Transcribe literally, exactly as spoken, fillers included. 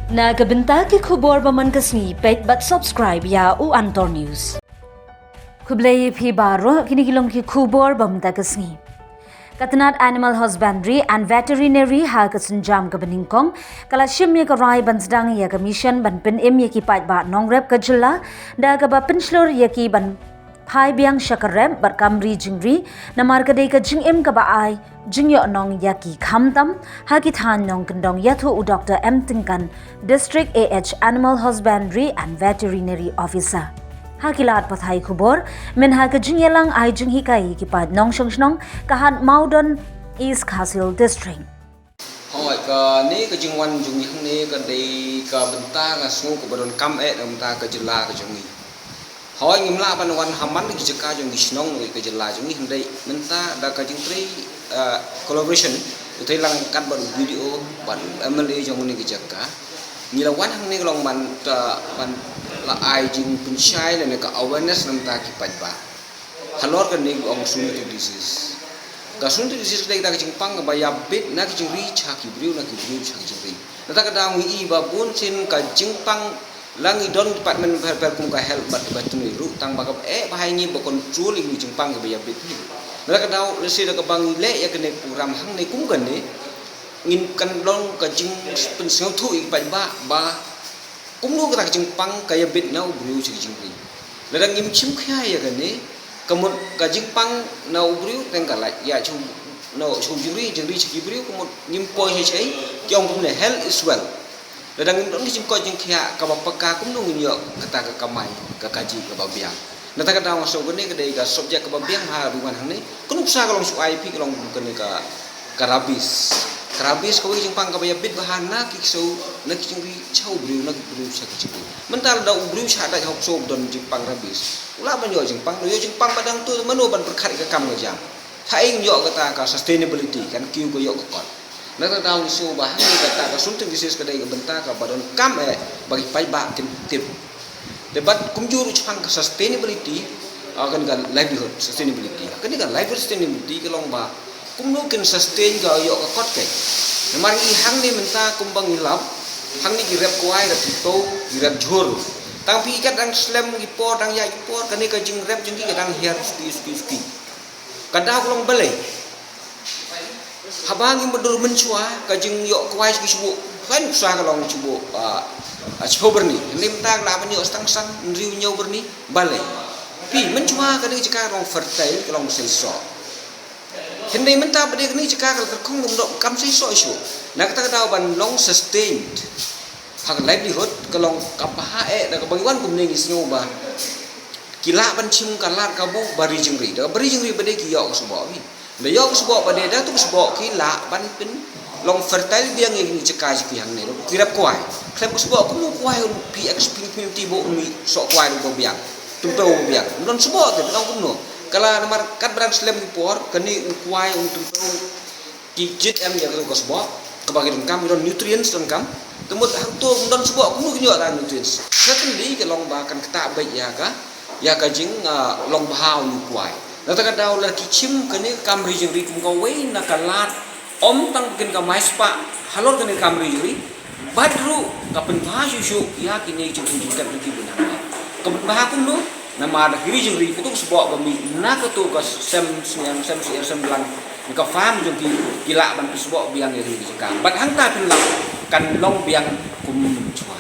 Na ka bynta ki khubor ba man ka sngi, peit bad subscribe ïa u Antor News. Khublei phi baroh, kine ki long ki khubor ba mynta ka sngi. Ka tnat Animal Husbandry and Veterinary ha ka sienjam kaba nyngkong ka la shim ïa ka rai ban sdang ïa ka mission ban pynim ïa ki paidbah nongrep ka jylla da kaba pynshlur ïa ki ban phai biang sha ka rep bad kam ri jingri, namar ka dei ka jingim kaba ai jingïohnong ïa ki, khamtam ha ki thaiñ nongkyndong, ïathuh u Doctor M Tyngkan, District A H Animal Husbandry and Veterinary Officer. Ha ki lad pathai khubor, mynha ka jingïalang ai jinghikai ïa ki paid nongshong shnong ka Hat Mawdon, East Khasi Hills District. Hooid, kane ka jingwan jong ngi hangne ka dei ka bynta, nga sngew, kaba donkam eh na ka bynta ka jylla ka jong ngi. Hooid, ngim lah ban wan ha man ki jaka jong ki shnong na ka jylla jong ngi, hynrei mynta da ka jingtrei, eh, collaboration, u trei lang ryngkat bad u B D O bad u M L A jong kane ka jaka, ngi la wan hangne ka long ban, eh, ban la ai jingpynshai lane ka awareness na ka bynta ki paidbah halor kane ka ong zoonotic disease. Ka zoonotic disease ka dei kata ka jingpang kaba ïabit na ki jingri sha ki briew, na ki briew sha ki jingri. Na kata ka daw ngi i ba bun sien ka jingpang, la ngi don department bapher bapher kum ka health bad ka veterinary ruh, tang ba ka eh ba ha ngi ba control ïa ki jingpang kaba ïabit hi. Na kata ka daw, lehse da kaba ngi leh ïa kane ka program hangne kum kane, ngin kan long ka jingpynsngewthuh ïa ki paidbah ba kumno kata ka jingpang ka ïabit na u briew sha ki jingri. Lada ngim shim khia ïa kane, ka mut ka jingpang na u briew teng ka lait, ïa sha u, na sha u jingri, jingri sha ki briew, ka mut ngim poi sha shei, ki ong kumne, health is wealth. Lada ngim don ka jingkoit jingkhiah kaba paka, kumno ngin ïoh kata ka kamai, ka kajih kaba biang. Na kata ka daw nga sngew kane ka dei ka subject kaba biang ha ruh ngan hangne. Ka nuksa ka long shu ai phi ka long kum kane ka, ka rabies. Ka rabies kawei ka jingpang kaba ïabit bha na ki ksew, na ki jingri sha u briew, na ki briew sha ki jingri. Mynta lada u briew sha dait ha u ksew don jingpang rabies, u lah ban ïoh jingpang, u ïoh jingpang ba dang tu mano ban pyrkhat ïa ka kam ka jam. Haei ngin ïoh kata ka sustainability, kan kiew ka ïoh ka kot. Na kata ka daw ngi sngew ba hangne kata ka zoonotic disease ka dei ka bynta kaba donkam eh ba ki paidbah kin tip. Te bad kumjuh ruh shaphang ka sustainability, ah, kane ka livelihood sustainability. Kane ka livelihood sustainability ka long ba kumno kin sustain ka ïoh ka kot ka. Namar ngi hangne mynta kumba ngi lap, hangne ki rep kwai, rep ki to, ki rep jhur. Tang phi kat dang slem ki por, dang ïaid ki por, kane ka jingrep jong ki ka dang hiar suki suki suki. Ka daw ka long balei? Haba ngi mutdur mynshuwa ka jingïoh kwai ki shu buh, kan shuwa ka long shu buh, ah, ah, shiphew byrni. Hynrei mynta ka lah ban ïoh tang san, hynriew hynñiew byrni, balei? Phi, mynshuwa kane ka jaka ka long fertile, ka long seisoh. Hynrei mynta ba dei kane ka jaka ka la tyrkhong, ka mut kam seisoh shuh. Na kata ka daw ban long sustained ha ka livelihood ka long kaba bha eh, da kaba ngi wan kumne ngi sngew ba ki lah ban shim ka lad kabu ba ri jingri. Da ba ri jingri ba dei ki ïoh ka sboh phi. Da ïoh ka sboh ba dei, da tu ka sboh ki lah ban pynlong fertile biang ïa kine ki jaka jong ki hangne ruh. Ki rep kwai. Khlem ka sboh kumno kwai un phi ex-, phi, phi, phi, ba un mih soh kwai ruh ba biang. Tympew ba biang. Ym don sboh te, ym don kumno. Ka la namar katba dang slem ki por, kane u kwai un tympew. Ki jied em ïa ka sboh, kaba ki donkam, ki don nutrients donkam. Te mut hangto ym don sboh, kumno kin ïoh da nutrients? Secondly, ka long ba kan ktah beit ïa ka, ïa ka jing, ah, long bha u kwai. Na kata ka daw lada ki shim kane ka kam ri jingri kum kawei na ka lad, ym tang ba kin kamai spah halor kane ka kam ri jingri, bad ruh ka pynbha shuh shuh ïa kine ki jingpynjulor jong ki bun hangne. Ka pynbha kumno? Namar da ki ri jingri, kato ka sboh ba mih na kato ka sem sniang, sem syiar, sem blang, na ka farm jong ki, ki lah ban pynsboh biang ïa kine ki jaka. Bad hangta pynlong, kan long biang kum mynshuwa.